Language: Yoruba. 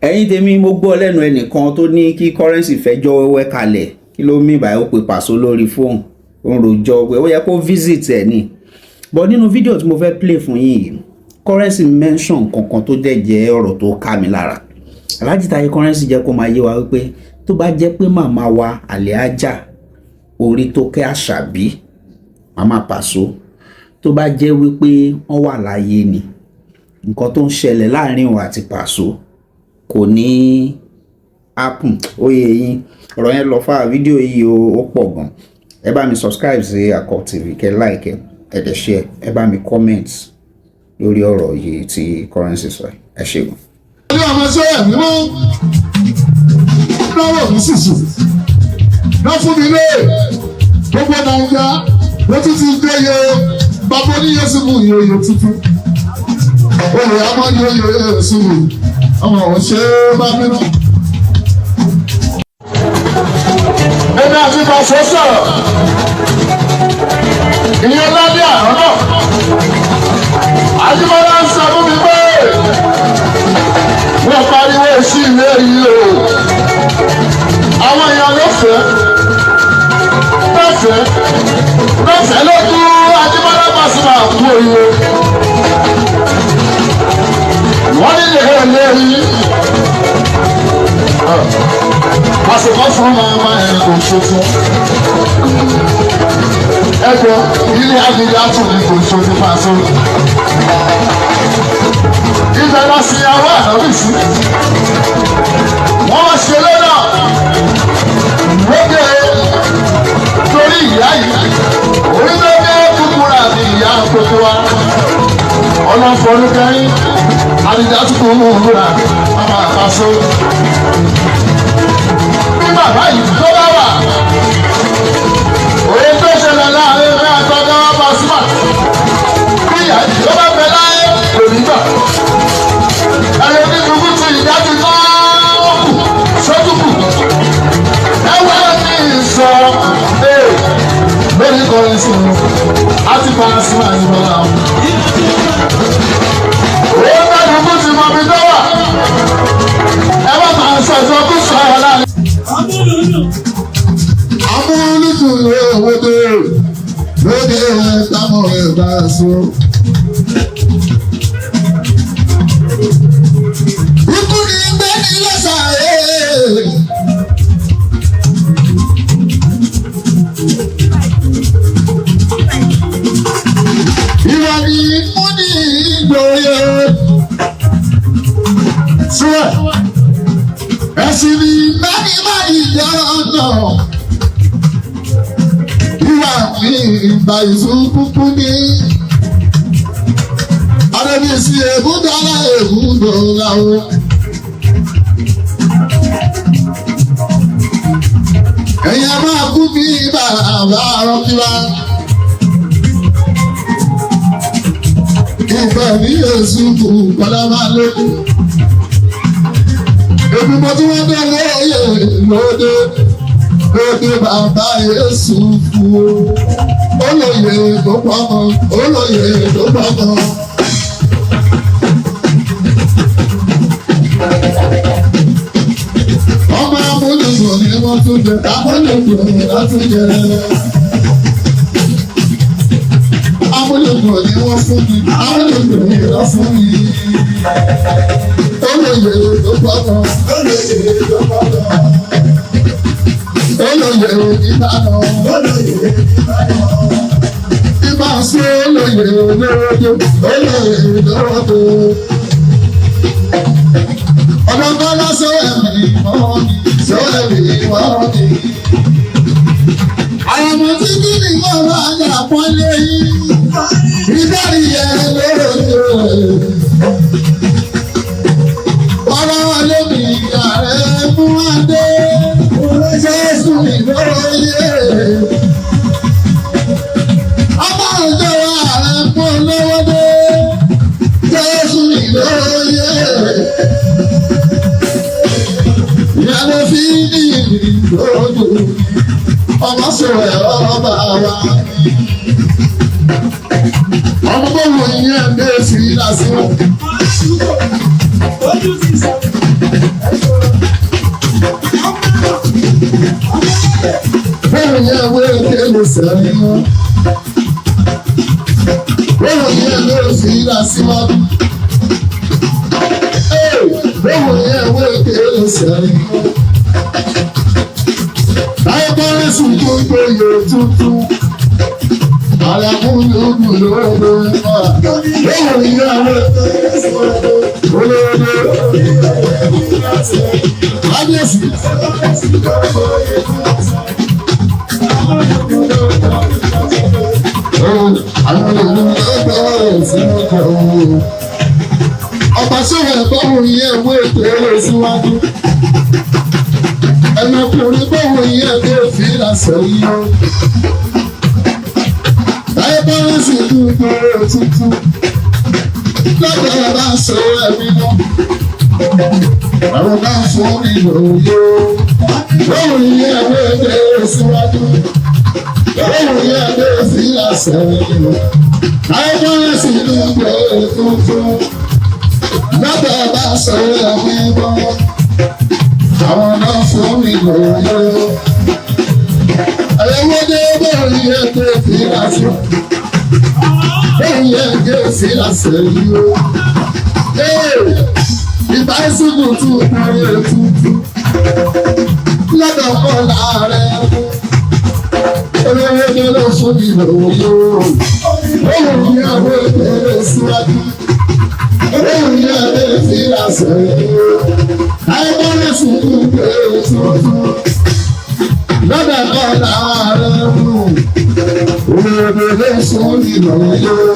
Ẹ̀yin tèmi, mo gbọ́ lẹ́nu ẹnìkan tó ní kí Currency fẹjọ́ wẹ́wẹ́ kalẹ̀. Kí ló mí báyìí? Ó pe Paso lórí fóònù, ó ń rojọ́ pé ó yẹ kó visit ẹ̀ ní. But nínú fídíò tí mo fẹ́ play fún yín yìí, Currency mention kankan tó dẹ̀ jẹ́ ọ̀rọ̀ tó ká mi lára. Alhaji Taye Currency jẹ́ kó máa yé wa wípé tó bá jẹ́ pé màmá wa Alhaja Orítókẹ́ Àṣàbí, màmá Paso, tó bá jẹ́ wípé wọ́n wà láyé ni, nǹkan tó ń ṣẹlẹ̀ láàrin òun àti Paso kò ní happen. Ó yé yín, ọ̀rọ̀ yẹn lọ fà. Fídíò yìí ó pọ̀ gan. Ẹ bá mi subscribe sí Akọ TV, kẹ́ like, ẹ dẹ̀ share, ẹ bá mi comment lórí ọ̀rọ̀ yìí tí Currency sọ. Ẹ ṣé gan. Ní ọmọ sọ́yà mímọ́ lọ́wọ́ mi sísù lọ́ fún mi lé gbogbo Nàìjíríà ló tún ti gbé ye bàbá oníyẹsùn yòòyò tuntun olè àmọ́ yòòyò yẹsùn ọmọ òṣè bá bínú. Èmi àti Pàṣẹ sọ̀rọ̀ ìyẹn lálẹ́ àná náà. Ajíbọ́lá ń sọ fún mi pé wọ́n pariwo sí ilé yìí o. Àwọn èèyàn ló fẹ́ lọ́fẹ̀ẹ́ lọ́fẹ̀ẹ́ lójú. Ajíbọ́lá Pasuma kú oríire. Wọ́n nílé eléyìí àsìkò fún màmá ẹ̀ kò ṣoṣo. Ẹgbẹ́ ilé agbègbè àtúndì kò ṣoṣo Paso. Ibẹ̀ lọ sí àwọn ànábì sí. Wọ́n wá ṣe lọ́nà lókè torí ìyá yìí orílẹ̀-èdè kúkúrú àti ìyá gbogbo wa. Ọlọ́fọ̀ọ́lùkẹ́yìn àdìjà tó kún un rà ọmọ Paso. Bí bàbá yìí tó bá wà, òye tó ṣẹlẹ̀ láàrin ní àtọ́jọ́ Pasuma, bí ìyá yìí tó bá bẹ láyé, kò ní gbà. Ẹ̀rọ onídùúgbò ti ìyá ti tán kù sójúkù. Ẹ wá ní sọ ee lórí Currency àti Pasuma ní bọ́lá. Òye mẹ́rin ti mọ mi tó wà. Ẹ má máa sọ̀tọ̀ kú sọ̀rọ̀ láàrin. Amúlùdùn òwòdè lóde táwọn ẹ̀ bá so. Ikú ni gbẹ́ni lọ́sàá. Ìwà ni mú ní ìgbòye. Sílẹ̀, ẹ̀sìn ni mẹ́ni máa ìjọ ọ̀nà. Ìwà mi ìgbà ìsúnkúkú ní. Adébísí èbúdọ́lá èbúdọ́lá o. Ẹ̀yin a máa kú bí bàbá rọ́kíwá. Ìgbà ní èsù kù kọ́lá máa lókun. Èmi mo tún wọ́n dé lóye lóde lóde bàbá Yéṣu fún o. Olóye tó pamọ́, olóye tó pamọ́. Ọmọ amúlùmọ̀ ni wọ́n tún jẹ, amúlùmọ̀ ni wọ́n tún jẹ. Amúlùmọ̀ ni wọ́n fún mi, amúlùmọ̀ ni wọ́n fún mi. Olóye tó pamọ́, olóye tó pamọ́. Olóye ìbànú, olóye ìbànú. Ìbá sí olóye lóde, olóye lóde. Ọ̀dọ́gbọ́lá sọ ẹ̀mí mọ́ mi, sọ ẹ̀mí mọ́ mi. Àwọn ọmọ tí kí ni wọ́n máa ń yà pọ́nlé yìí. Ìbárí ẹ̀ lóde. Ọ̀rọ̀ lómi ààrẹ mú adé. Jésù mi lóye. Ọmọ ìjọ ààrẹ mú olówó dé. Jésù mi lóye. Ìyàwó fi ní ìlójú. Ọmọ sọ̀rọ̀ ẹ̀rọ bá wa. Ọmọ bọ́ọ̀lù yẹn ń dé sí lásìkò. Ojú ti sọ. sẹ́yìn. Báwo ni ẹ lè fi ìlà síwájú? Báwo ni ẹ wé kéré sẹ́yìn? Táyé kọ́rẹ́sì tó gbóyè tuntun. Àlàkùnrin lóde báwo ni ẹ wé olóde? Kábíyèsí. Ọba sọ̀rọ̀ ẹ̀kọ́ yẹn wé kéré síwájú. Ẹnọkùnrin báwo yẹn tó fi lásán yìí o. Táyé bá ń sì dúdú tuntun. Lọ́dọ̀ bá sọ ẹ̀mí lọ. Àwọn bá fún ìlòyè o. Báwo yẹn wé kéré síwájú? Báwo yẹn tó fi lásán yìí o? Táyé bá ń sì dúdú tuntun. Lọ́dọ̀ bá sọ ẹ̀mí lọ. Àwọn náà fún mi lòyè o. Ẹ̀wọ́dé báwo yẹn tó fi lásán. Báwo yẹn tó fi lásán yìí o? Ìbáṣepọ̀ tún parí ètùtù. Lọ́dọ̀ kọ́ láàárẹ̀ olówó ló fún mi lòyè o. Báwo ni àwọn ìbéèrè síwájú? Báwo ni àwọn ìfìlà sẹ́yìn o? Àìmọ́lẹ̀ sùn pé tuntun. Lọ́dọ̀ kọ́ láàárẹ̀ mú. Olówó ló fún mi lòyè o.